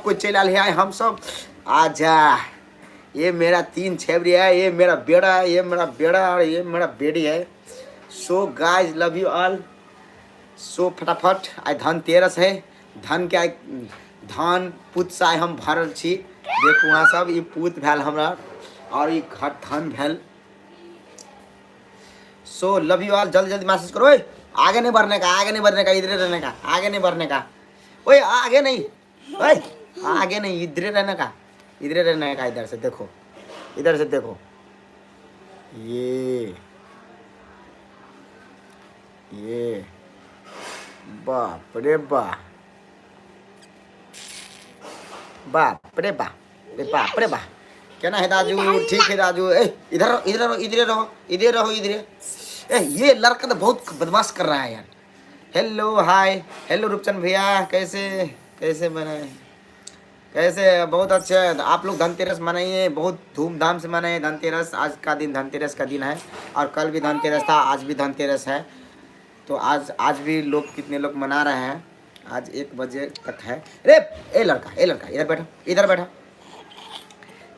कोई चलि आयल है। आइ हमसब आजा, ये मेरा तीन छेबरी है, ये मेरा बेड़ा है, ये मेरा बेड़ा और ये मेरा बेड़ी है। So guys love you all. So फटाफट आइ धनतेरस है, धन के आइ धन पूतसँ आइ हम भरल छी। देखू अहाँ सब, ई पूत भेल हमरा और ई घर धन भेल। So love you all. जल्दी जल्दी मैसेज करो। ओए आगे नहीं बढ़ने का, आगे नहीं बढ़ने का, इधरे रहने का, आगे नहीं बढ़ने का। ओए आगे नहीं, ओए आगे नहीं, इधरे रहने का, इधरे रहने का। इधर से देखो, इधर से देखो, ये बाप रे बा, बाप रे बा रे बाप रे बा। केना है दाजू? ठीक है दाजू। ए इधर रहो, इधर रहो, इधरे रहो, इधर रहो, इधरे। ए ये लड़का तो बहुत बदमाश कर रहा है यार। हेलो हाय, हेलो रूपचंद भैया, कैसे कैसे बनाए, कैसे? बहुत अच्छे हैं। तो आप लोग धनतेरस मनाइए, बहुत धूमधाम से मनाइए धनतेरस। आज का दिन धनतेरस का दिन है और कल भी धनतेरस था, आज भी धनतेरस है। तो आज आज भी लोग कितने लोग मना रहे हैं। आज 1 बजे तक है। अरे ए लड़का, ए लड़का, इधर बैठो, इधर बैठो।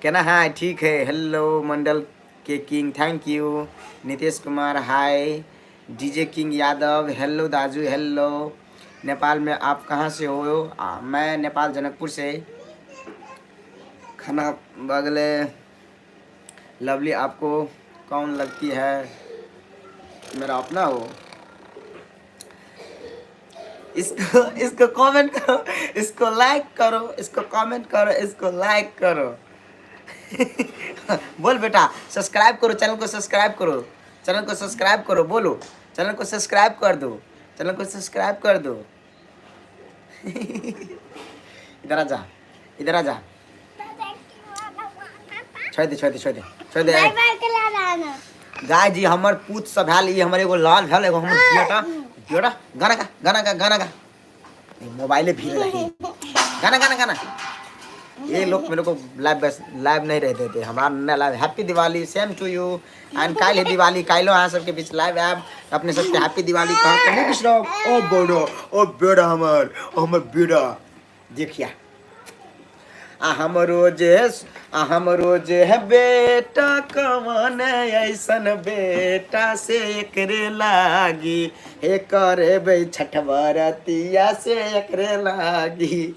कहना है ठीक है। हेलो मंडल के king, thank you. Nitesh Kumar hi. DJ king Yadav hello. दाजू हेलो। नेपाल में आप कहाँ से हो? मैं नेपाल जनकपुर से। खाना बगले। लवली आपको कौन लगती है? मेरा अपना हो। इसको इसको कमेंट करो, इसको लाइक करो, इसको कमेंट करो, इसको लाइक करो। बोल बेटा, सब्सक्राइब करो चैनल को, सब्सक्राइब करो चैनल को, सब्सक्राइब करो। बोलो, चैनल को सब्सक्राइब कर दो, चैनल को सब्सक्राइब कर दो। इधर आ जा, इधर आ जा। छोड़ दे, छोड़ दे, छोड़ दे, छोड़ दे। बाय बाय कला लाना। गाय जी हमर पूत सब भेल, ई हमर एगो लाल भेल, एगो हमर बेटा। बेटा गाना गा, गाना गा, गाना गा। ई मोबाइले भीड़ रही। गाना, गाना, गाना। ये लोग मेरे को लाइव बस लाइव नहीं रह देते हमरा न live. Happy Diwali, same to you. And काल्हि है दिवाली, काल्हिो अहाँ सबके बीच लाइव आयब। अपने सबके हैप्पी दिवाली कह के नहीं बिसरब। ओ बेटा, ओ बेटा हमर, ओ हमर बेटा देखिया। आ हमरो जे, आ हमरो जे है बेटा, कवन ऐसन बेटा से एकरे लागी, हे करे छठ बरतिया से एकरे लागी,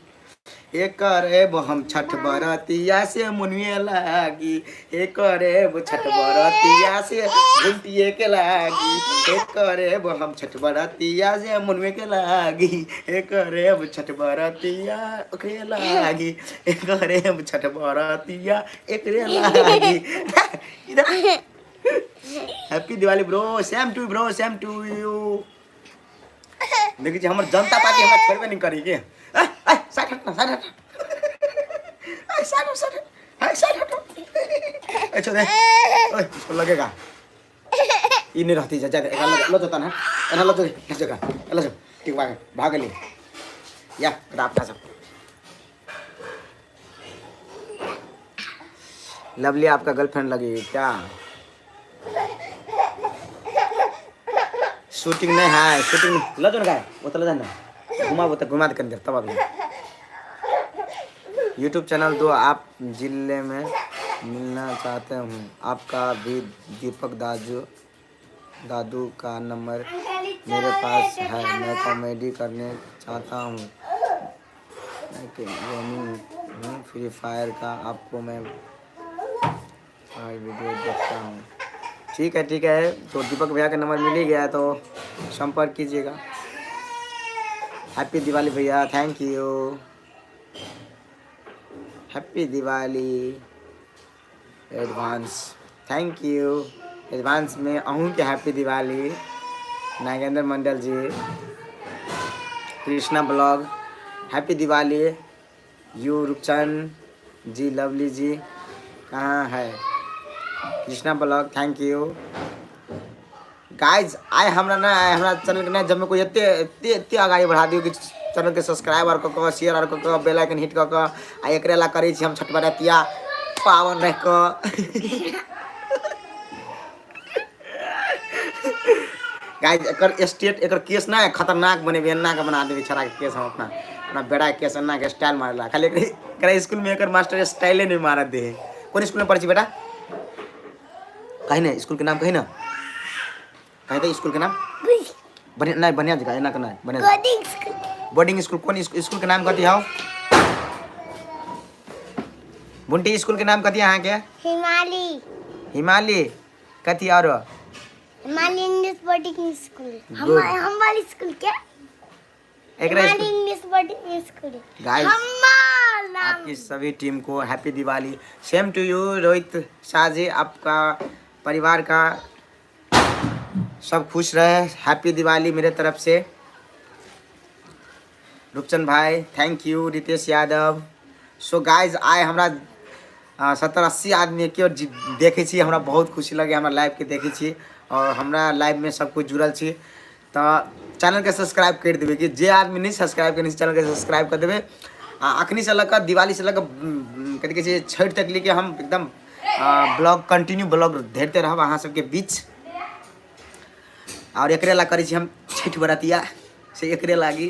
हे करे हम छठ बरतिया से मुनिए लागी, हे करे छठ बरतिया से घुमटिए के लागी, हे करे हम छठ बरतिया से मुनवे के लागी, हे करे छठ बरतिया ओकरे लागी, हे करे छठ बरतिया एकरे लागी। इधर। Happy Diwali bro, same to bro, same to you. देखै छी हमर जनता पार्टी हमरा छोड़बे नहि करी के। ए ए साइड हट ना, साइड हट, ए साइड हट, साइड हट, ए साइड हट, ए छोड़ दे। ओए इसको लगेगा, ई नहीं रहती। जा जा, एकरा लो जता ना, एना लो जो, जा लो जो। ठीक, भाग भाग ले या बेटा, अपना सब। लवली आपका गर्लफ्रेंड लगी क्या? शूटिंग नहीं है, शूटिंग ल जो ना गाय, वो तो ल ना, घुमा, वो तो घुमा दे अंदर तब। अभी यूट्यूब चैनल दो। आप जिले में मिलना चाहते हूँ। आपका भी दीपक दाजू दादू का नंबर मेरे पास है। मैं कॉमेडी करने चाहता हूँ, मैं गेमिंग हूँ फ्री फायर का। आपको मैं और वीडियो देखता हूँ। ठीक है, ठीक है। तो दीपक भैया का नंबर मिल ही गया है तो संपर्क कीजिएगा। हैप्पी दिवाली भैया, thank you. Happy Diwali advance, thank you. Advance में अहूँ के happy Diwali. Nagendra Mandal ji, Krishna blog, happy Diwali you. Roopchand ji, lovely जी कहाँ है? Krishna blog, thank you. Guys आइ हमरा ने, आइ हमरा चैनलके ने जब कोई एते एते एते अगाडि बढ़ा दियौ कि चैनलके सब्सक्राइब आर कऽ कऽ, शेयर आर कऽ कऽ, बेल आइकन हिट कऽ कऽ। आ एकरे ला करै छी हम छठ बरतिया पावन रहि कऽ। गाइज एकर स्टेट, एकर केस ना खतरनाक बनेबै, एना के बना देबै छोड़ा के केस हम अपना। अपना बेटा के केस एना के स्टाइल मारला खाली एकरा स्कूल में एकर मास्टर स्टाइले नहीं मारत दे है। कौन स्कूल में पढ़ै छी बेटा? कही ना स्कूल के नाम, कही ना, कही तो स्कूल के नाम। बढ़िया नहीं, बढ़िया जगह एना के नहीं, बढ़िया बोर्डिंग स्कूल। बोर्डिंग स्कूल कौन स्कूल के नाम कथी हौ? बुंटी स्कूल के नाम कथी अहाँ के? हिमाली। हिमाली कथी और? हिमाली इंग्लिश बोर्डिंग स्कूल। हम Good. हम वाली स्कूल के एकरा हिमाली school English boarding school. Guys, हमार नाम आपकी सभी टीम को happy Diwali. Same to you Rohit Shah ji, आपका परिवार का सब खुश रहे। हैप्पी दिवाली मेरे तरफ से। रूपचंद भाई thank you. Ritesh Yadav. So guys आइ हमरा 70-80 आदमी केओ देखै छी, हमरा बहुत खुशी लगैए हमरा लाइवके देखै छी और हमरा लाइवमे सब कोइ जुड़ल छी। तऽ चैनलके सब्सक्राइब करि देबै कि जे आदमी नहि सब्सक्राइब केने छै चैनलके सब्सक्राइब कऽ देबै। आ अखनीसँ लऽ कऽ दिवालीसँ लऽ कऽ कथी कहै छै छठि तक लेके हम एकदम ब्लॉग कंटिन्यू ब्लॉग धरिते रहब अहाँ सबके बीच। और एकरे ला करै छी हम छठि बरतिया से एकरे लागी,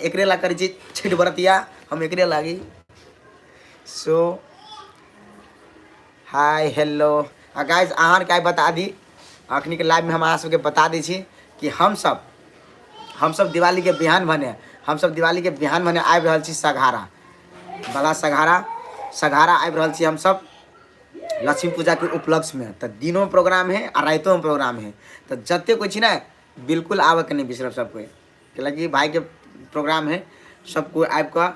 एकरे ला करै छी छठि बरतिया हम एकरे लागी। सो हाय हेलो आ गाइज अहाँ आरके आइ बता दी अखनी के लाइव में हम अहाँ सबके बता दै छी कि हमसब दिवाली के बिहान भने, हमसब दिवाली के बिहान भने आबि रहल छी सघारा बला सघारा, सघारा आबि रहल छी हमसब लक्ष्मी पूजा के उपलक्ष्य में। तऽ दिनो प्रोग्राम है आ रातिो में प्रोग्राम है, तऽ जते कोइ छी ने बिल्कुल आबऽ के नहीं बिसरब सब कोइ, कैलाकि भाई के प्रोग्राम है, सब कोइ आबि कऽ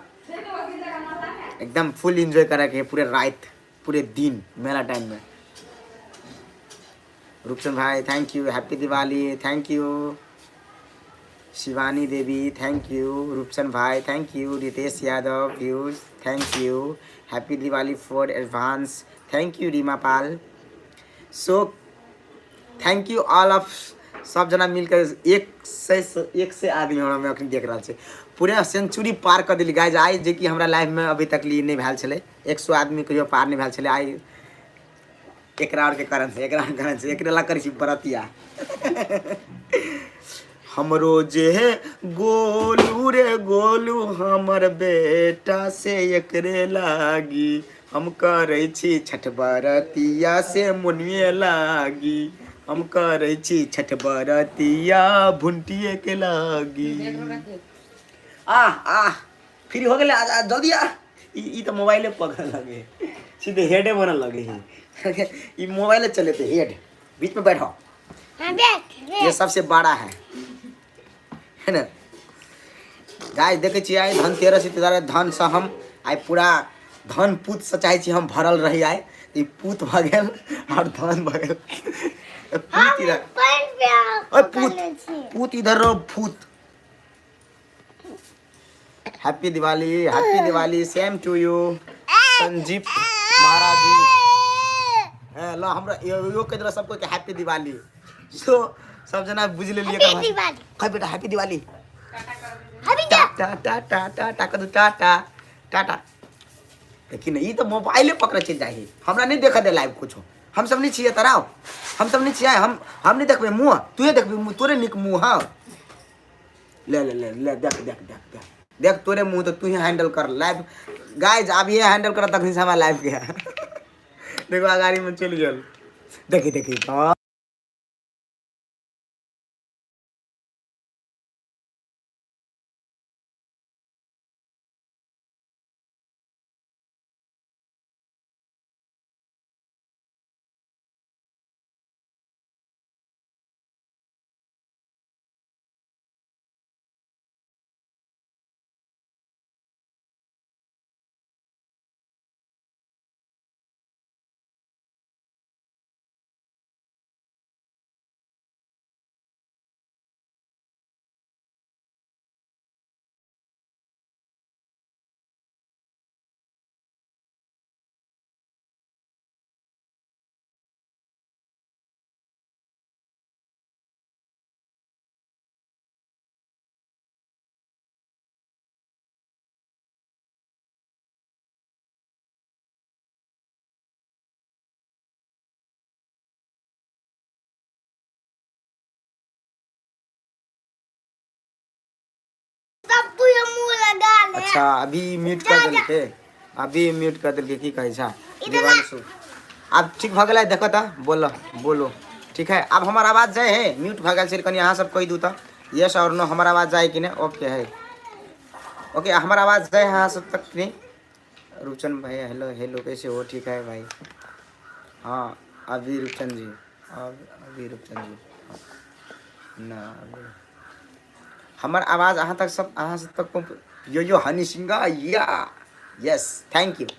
एकदम फुल एंजॉय करे के है पूरे रात पूरे दिन मेला टाइम में। रूपचंद भाई thank you, happy Diwali thank you. Shivani Devi thank you. Roopchand भाई thank you. Ritesh Yadav views thank you. Happy Diwali for advance thank you. Reema Pal so thank you all of सब जना मिलकर 100 आदमी हमरा में अखन देख रहल छै। पूरा सेंचुरी पार कर देली गाइज आइ, जे कि हमरा लाइफ में अभी तक लिए नहीं भेल छलै। 100 आदमी कहियो पार नहीं भेल छलै। आइ एकरा और के कारण से, एकरा कारण से एकरे ला करै छी बरतिया। हमरो जे है गोलू रे गोलू हमर बेटा से एकरे लागी हम करै छी छठ बरतिया से मुनिए लागी हम करै छी छठ बरतिया भुंटिए के लागी। आ आ फ्री हो गेलै, आ जल्दी आ। ई तऽ मोबाइले पकड़ लगे सीधे हेडे बनल लगे है। ई मोबाइले चलेते हेड बीच में बैठो। हाँ, बैठ, ये बैठ। सबसे बड़ा है, है ना गाइस? देखे छियै आइ धनतेरस ताहि धन से हम आइ पूरा धन पूत से चाहै छी हम भरल रही। आइ ई पूत भऽ गेल और धन भऽ गेल। पूत इधर पानि पे ओए पूत पकड़ने छी। पूत इधर रहो फूत। Happy Diwali, happy Diwali same to you Sanjeev Maharaj ji. है ल हमरा यो कहि देलक सबको कि हैप्पी दिवाली। सो सब जना बुझि लेलियै एकर हैप्पी भाषा। दिवाली। कह बेटा हैप्पी दिवाली। हैप्पी टाटा टाटा टाटा कह दू टाटा टाटा। देखी ने ई तऽ मोबाइले पकड़े चलि जाइ है, हमरा नहि देखऽ दे लाइव कुछो। हम सब नहीं छियै तराव, हम सब नहीं छियै, हम नहीं देखबै मुँह, तूहे देखबी मुँह, तोरे नीक मुँह। हाँ ले ले ले ले देख देख देख देख देख तोरे मुँह तो तू ही हैंडल कर लाइव। गाइज आब ये हैंडल कर तखन से हमरा लाइव के देखो अगाड़ी में चलि गेल। देखी देखी हाँ। सब पूरा मुंह लगा अच्छा अभी म्यूट कर देलकै, अभी म्यूट कर देलकै। की कहै छै दिवांशु? आब ठीक भऽ गेलै? देखो तऽ, बोलो बोलो, ठीक है? आब हमर आवाज जाइ है? म्यूट भऽ गेल छै कनि, अहाँ सब कहि दू तऽ, यस और नो, हमर आवाज जाइ कि नहि? ओके है, ओके। हमर आवाज जाइ है अहाँ सब तक कि नहि? रुचन भाई हेलो हेलो, कैसे हो? ठीक है भाई। हाँ अभी रुचन जी, अब अभी रुचन जी ना, अभी हमर आवाज अहाँ तक सब, अहाँ सब तक पहुँच। यो यो हनी सिंह या, यस, thank you.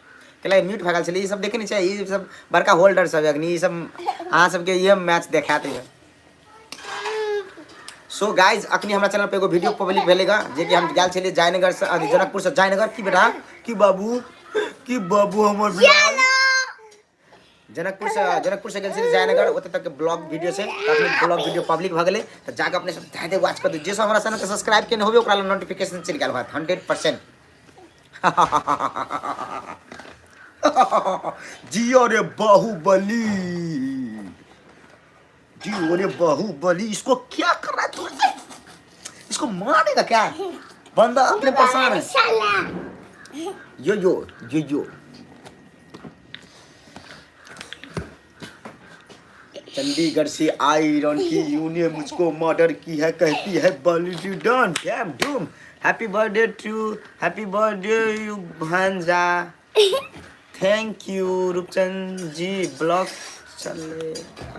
कैला म्यूट भए गेल छलै? ई सब देखे नहि छै, ई सब बड़का होल्डर सब अखनी, ई सब अहाँ सबके इहे मैच देखायत। सो गाइज, अखनी हमरा चैनल पे एगो वीडियो पब्लिक भेलै गा, जे कि हम गेल छलियै जयनगर से, अथी जनकपुर से जयनगर। की बेटा, की बाबू, की बाबू हमर बिलाल? जनकपुर से गेल छलियै जयनगर, ओतऽ तक के ब्लॉग वीडियो छै। तऽ अखनी ब्लॉग वीडियो पब्लिक भऽ गेलै, तऽ जाकऽ अपने सब ध्यान दे वॉच कर दू। जे सब हमरा चैनल के सब्सक्राइब केने होबे, ओकरा लग नोटिफिकेशन चलि गेल होयत 100%। जियो रे बाहुबली, जी रे बाहुबली। इसको क्या कर रहा है तू? इसको मारेगा क्या? बंदा अपने परेशान है। साला। यो यो यो यो। चंडीगढ़ से आई रौनकी, यूने मुझको मर्डर की है, कहती है Bollywood done dam Doom. Happy birthday to, happy birthday you भांजा। Thank you Roopchand ji. Blog चले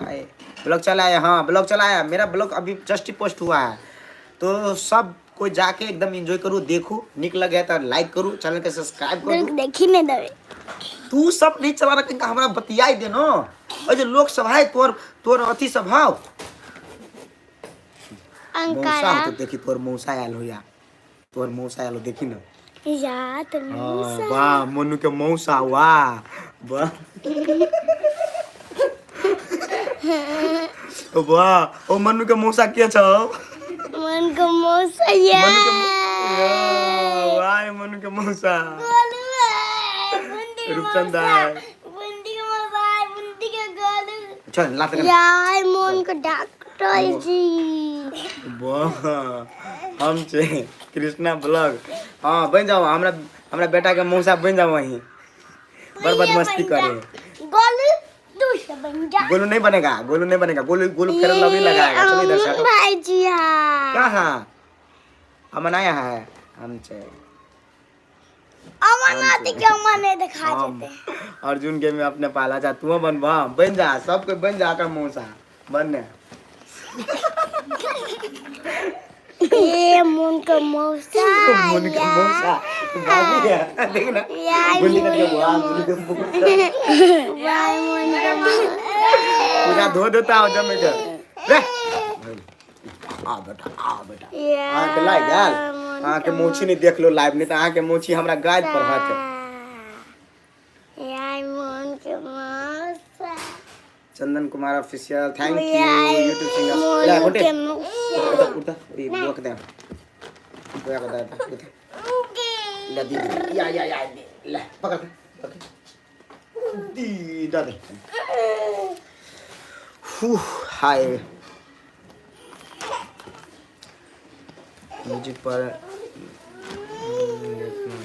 आए, ब्लॉग चला आया। हाँ, ब्लॉग चला आया। मेरा ब्लॉग अभी जस्ट ही पोस्ट हुआ है, तो सब कोई जाके एकदम एंजॉय करू, देखू, निक लगे तो लाइक करू, चैनल के सब्सक्राइब करू। देखी नहीं देवे। तू सब नहीं चला रखा, हमरा बतियाई दे न। और जो लोग सब है, तोर तोर अथी सब हाउ मौसा। अंकारा। हो तो देखी, तोर मौसा आयल हो या, तोर मौसा आयल हो, देखी न। या तो हाँ, वाह, मोनू के मौसा, वाह वाह वाह। ओ मनु के मौसा के छौ? मन के मौसा या। मनु के वाह, मनु के मौसा। गोलू है, बुंदी के रूपचंद मौसा, है। बुंदी के मौसा है, बुंदी के गोलू। चल लात कर। यार, मोन के डॉक्टर जी। वाह, हम छे कृष्णा ब्लॉग। हाँ, बन जाओ, हमरा हमरा बेटा के मौसा बन जाओ। वहीं बड़ बदमस्ती करे। गोलू, तू से बन जा। गोलू नहीं बनेगा, गोलू नहीं बनेगा। गोलू गोलू फेर लवली लगाएगा। चलो इधर से हटो। भाई जी, हाँ। कहाँ अमन आया है? हम छे अमन आते क्यों? अमन नहीं दिखा हम देते। अर्जुन के में अपने पाला जा। तू बन, बन जा, सब कोई बन जा कर मौसा बनने। ये मोन का मौसा। मोन के मौसा बाबू है, देख ना। यार। गुल्ली कट के बुआ, मोन के मौसा। वाह, मोन का मौसा। पूरा धो देता हो जम के रे। आ बेटा, आ बेटा। अहाँके लागि गेल? अहाँके मौसी नहि देख लो लाइव, नहि तऽ अहाँके मौसी हमरा गाड़ि पर हत। यार, मोन के मौसा। Chandan Kumar official, thank you. YouTube singer ले। मोन उठे। के मौसा। उठा उठा, ई बुआ के दे, बुआ के दे, उठा। ले दीदी, या या या, ले पकड़ पकड़, दी दे दे। हाय, म्यूजिक पर देखना।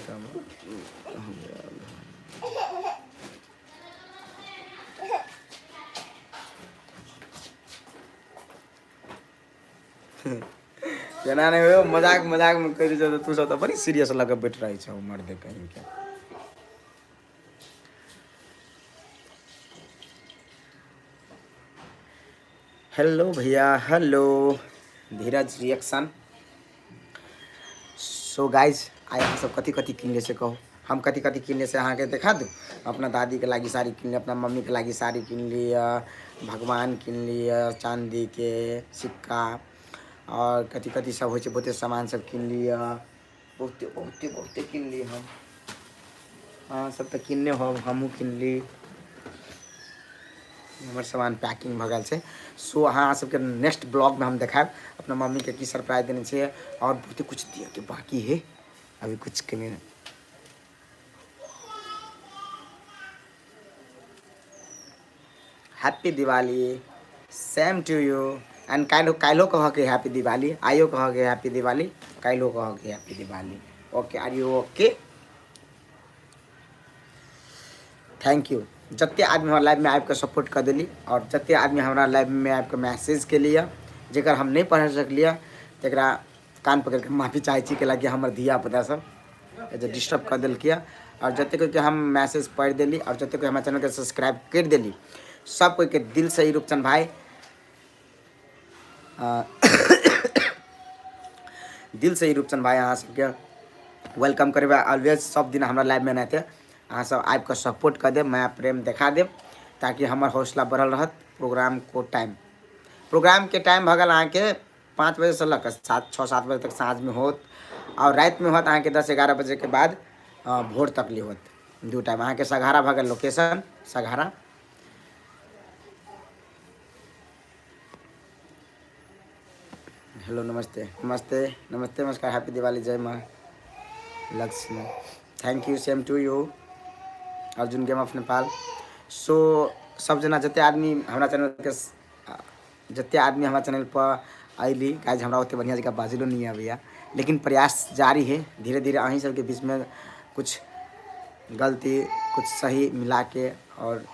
जेना नहि हो, मजाक मजाक में कहि दै छौ तऽ तू सब तऽ बड़ी सीरियस लऽ कऽ बैठ रहै छौ, मर्दे कहीं के। हेलो भैया, हेलो धीरज रिएक्शन। सो गाइज, आइ अहाँ सब कथी कथी किनले से कहू। हम कथी कथी किनले से अहाँके देखा दू। अपना दादीके लागी साड़ी किनली, अपना मम्मीके लागी साड़ी किनली, भगवान किनली, चाँदीके सिक्का आओर कथी कथी सब होइ छै, बहुते सामान सब किनली, बहुते बहुते बहुते किनली हम। अहाँ सब तऽ किनने होब, हमहूँ किनली। हमर सामान पैकिंग भऽ गेल छै। सो अहाँ सबके नेक्स्ट ब्लॉगमे हम देखायब अपना मम्मीके की सरप्राइज देने छियै, आओर बहुते कुछ दिअके बाकी है अभी कुछ कमी। Happy Diwali, same to you. And काल्हि, काल्हिो कहके हैप्पी दिवाली, आइयो कहके हैप्पी दिवाली, काल्हिो कहके happy Diwali. Okay, are you okay? Thank you. जते आदमी हमरा लाइवमे आबि कऽ सपोर्ट कऽ देली आओर जते आदमी हमरा लाइवमे आबि कऽ मैसेज केलियै, जकर हम नहि पढ़ सकलियै, तकरा कान पकड़ि कऽ माफी चाहै छी, कैलाकि हमर धिया पुता सब जे डिस्टर्ब कऽ देलकै। आओर जते कोइके हम मैसेज पढ़ि देली आओर जते कोइ हमरा चैनलके सब्सक्राइब करि देली, सब कोइके दिलसँ ई रूपचंद भाई दिलसँ ई रूपचंद भाई अहाँ सबके welcome करबै। ऑलवेज सब दिन हमरा लाइवमे एनाहिते अहाँ सब आबि कऽ सपोर्ट कऽ देब, माया प्रेम देखा देब, ताकि हमर हौसला बढ़ल रहत। प्रोग्राम को टाइम, प्रोग्रामके टाइम भऽ गेल अहाँके 5 बजेसँ लऽ कऽ 7, 6, 7 बजे तक साँझमे होत, आओर रातिमे होत अहाँके 10, 11 बजेके बाद भोर तक ले होत। दू टाइम अहाँके सघारा भऽ गेल, लोकेशन सघारा। हेलो, नमस्ते, नमस्ते, नमस्ते, नमस्कार, हैप्पी दिवाली, जय माँ Lakshmi. Thank you, same to you Arjun game of Nepal. So सब जना जते आदमी हमरा चैनलके, जते आदमी हमरा चैनल पर अयली गाइज, हमरा ओते बढ़िया जगह बाजलो नहीं अबैया, लेकिन प्रयास जारी है। धीरे धीरे अहीं सबके बीचमे कुछ गलती कुछ सही मिला के और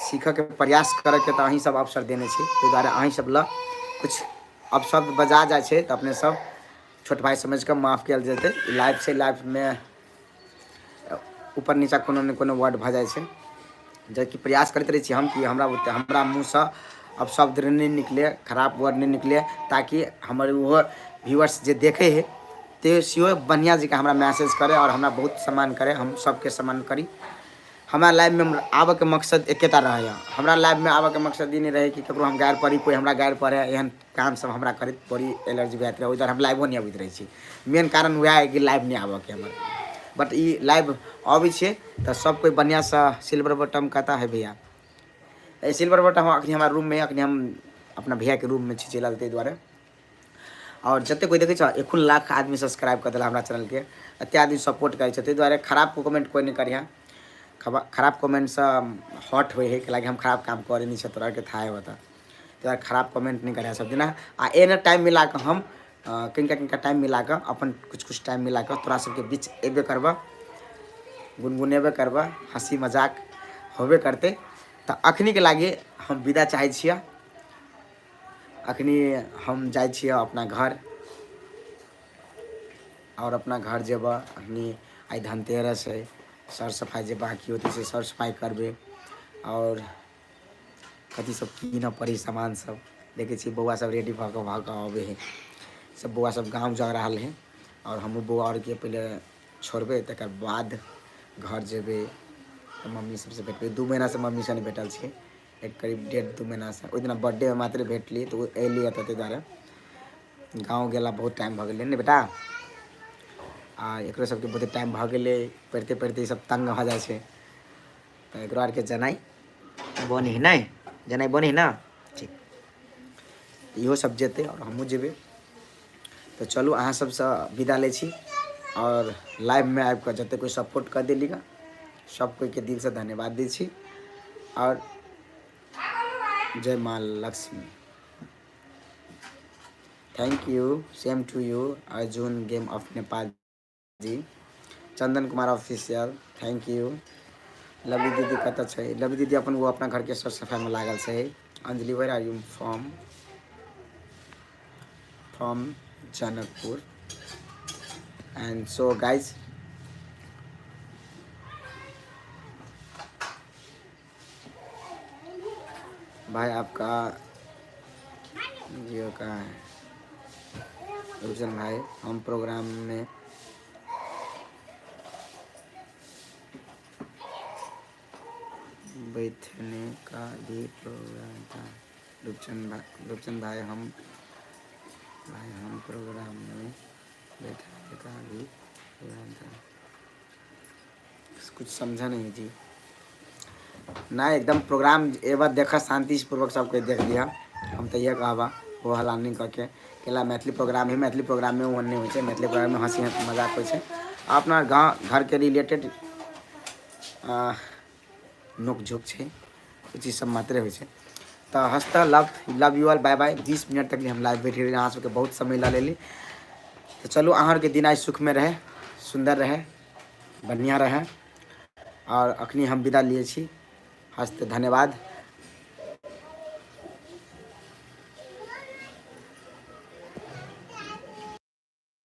सीखऽके प्रयास करऽके तऽ अहीं सब अवसर देने छी, ताहि दुआरे अहीं सब लए कुछ अपशब्द बजा जाइ छै तऽ अपने सब छोट भाइ समझि कऽ माफ कयल जेतै। ई लाइफ छै, लाइफमे ऊपर नीचा कोनो ने कोनो वर्ड भऽ जाइ छै, जबकि प्रयास करैत रहै छी हम कि हमरा बुते हमरा मुँहसँ अपशब्द नहि निकले, खराब वर्ड नहि निकले, ताकि हमर ओहो व्यूअर्स जे देखै हइ ते सेहो बढ़िआँ जकाँ हमरा मैसेज करै आओर हमरा बहुत सम्मान करै, हम सबके सम्मान करी। हमरा लाइफमे आबऽके मकसद एकेटा रहैए। हमरा लाइफमे आबऽके मकसद ई नहि रहै कि ककरो हम गारि पढ़ी, कोइ हमरा गारि पढ़ै। एहन काम सब हमरा करैत बड़ी एलर्जी भए जाइत रहै, ओहि दुआरे हम लाइवो नहि अबैत रहै छी। मेन कारण वएह है कि लाइव नहि आबऽके हमर। बट ई लाइव अबै छियै तऽ सब कोइ बढ़िआँसँ। सिल्वर बटम कतऽ है भैया? सिल्वर बटम हम अखनी हमरा रूममे, अखनी हम अपना भैयाके रूममे छी चलि आयल ताहि दुआरे। आओर जतेक कोइ देखै छ, एखन लाख आदमी सब्सक्राइब कऽ देला हमरा चैनलके, एतेक आदमी सपोर्ट करै छै, ताहि दुआरे खराब कमेंट कोइ नहि करिहे। खराब कमेंटसँ हर्ट होइ हइ, कैलाकि हम खराब काम करै नहि छियै, तोरा आरके थाहे होतऽ। ताहि दुआरे खराब कमेंट नहि करिहे सब दिना। आ एहने टाइम मिला कऽ हम कनिका कनिका टाइम मिला कऽ, अपन किछु किछु टाइम मिला कऽ तोरा सबके बीच अयबे करबऽ, गुनगुनेबे करबऽ, हँसी मजाक होबे करतै। तऽ अखनीके लागि हम विदा चाहै छियै। अखनी हम जाइ छियै अपना घर आओर अपना घर जेबऽ। अखनी आइ धनतेरस है, सर सफाइ जे बाँकी होतै से सर सफाइ करबै आओर कथी सब कीनऽ पड़ै सामान सब। देखै छियै बौआ सब रेडी भऽ कऽ अबै है। सब बौआ सब गाँव जा रहल है आओर हमहूँ बौआ आरके पहिले छोड़बै, तकर बाद घर जेबै तऽ मम्मी सबसँ भेटबै। 2 महीनासँ मम्मीसँ नहि भेटल छियै, एक करीब 1.5 2 महीनासँ। ओहि दिना बर्थडे मात्र भेटली तऽ ओ अयली एतऽ, ताहि दुआरे गाँव गेला बहुत टाइम भऽ गेलै ने बेटा। आ एकरो सबके बहुते टाइम भऽ गेलै, पढ़िते पढ़िते ई सब तंग भऽ जाइ छै, तऽ एकरो आरके जेनाइ बनै हइ नहि, जेनाइ बनै हइ ने। ठीक, इहो सब जेतै आओर हमहूँ जेबै। तऽ चलू, अहाँ सबसँ विदा लै छी आओर लाइवमे आबि कऽ जतेक कोइ सपोर्ट कऽ देली गऽ, सब कोइके दिलसँ धन्यवाद दै छी आओर जय माँ Lakshmi. Thank you, same to you Arjun game of Nepal ji. Chandan Kumar official, thank you. Lovely दीदी कतऽ छै? लवली दीदी अपन ओ अपना घरके सर सफाइमे लागल छै। Anjali, where are you from? From Janakpur. And so guys, भाई आपका जियो कहाँ है? रुचन भाई, हम प्रोग्राम में बैठने का भी प्रोग्राम था। रूपचंद भाई, रूपचंद भाई, हम भाई हम प्रोग्राम में बैठने का भी प्रोग्राम था। कुछ समझा नहीं जी ना एकदम। प्रोग्राम एक बार देखा, शांति पूर्वक सबके देख लिया। हम तऽ इएह कहबा, हो हल्ला नहि कऽ के केला। मैथिली प्रोग्राम है, मैथिली प्रोग्राममे ओहन नहि होइ छै। मैथिली प्रोग्राममे हँसी मजाक होइ छै, अपना गाँव घरके रिलेटेड नोक झोंक छै, ओ चीज सब मात्रे होइ छै। तऽ हँसता love, love you all, bye bye. 20 minute तक हम लाइव बैठे रही, अहाँ सबके बहुत समय लऽ लेली। तऽ चलू, अहाँ आरके दिन आइ सुखमे रहै। सुन्दर रहै, बढ़िआँ रहै। आओर अखनी हम विदा लिए छी। हस्त धन्यवाद।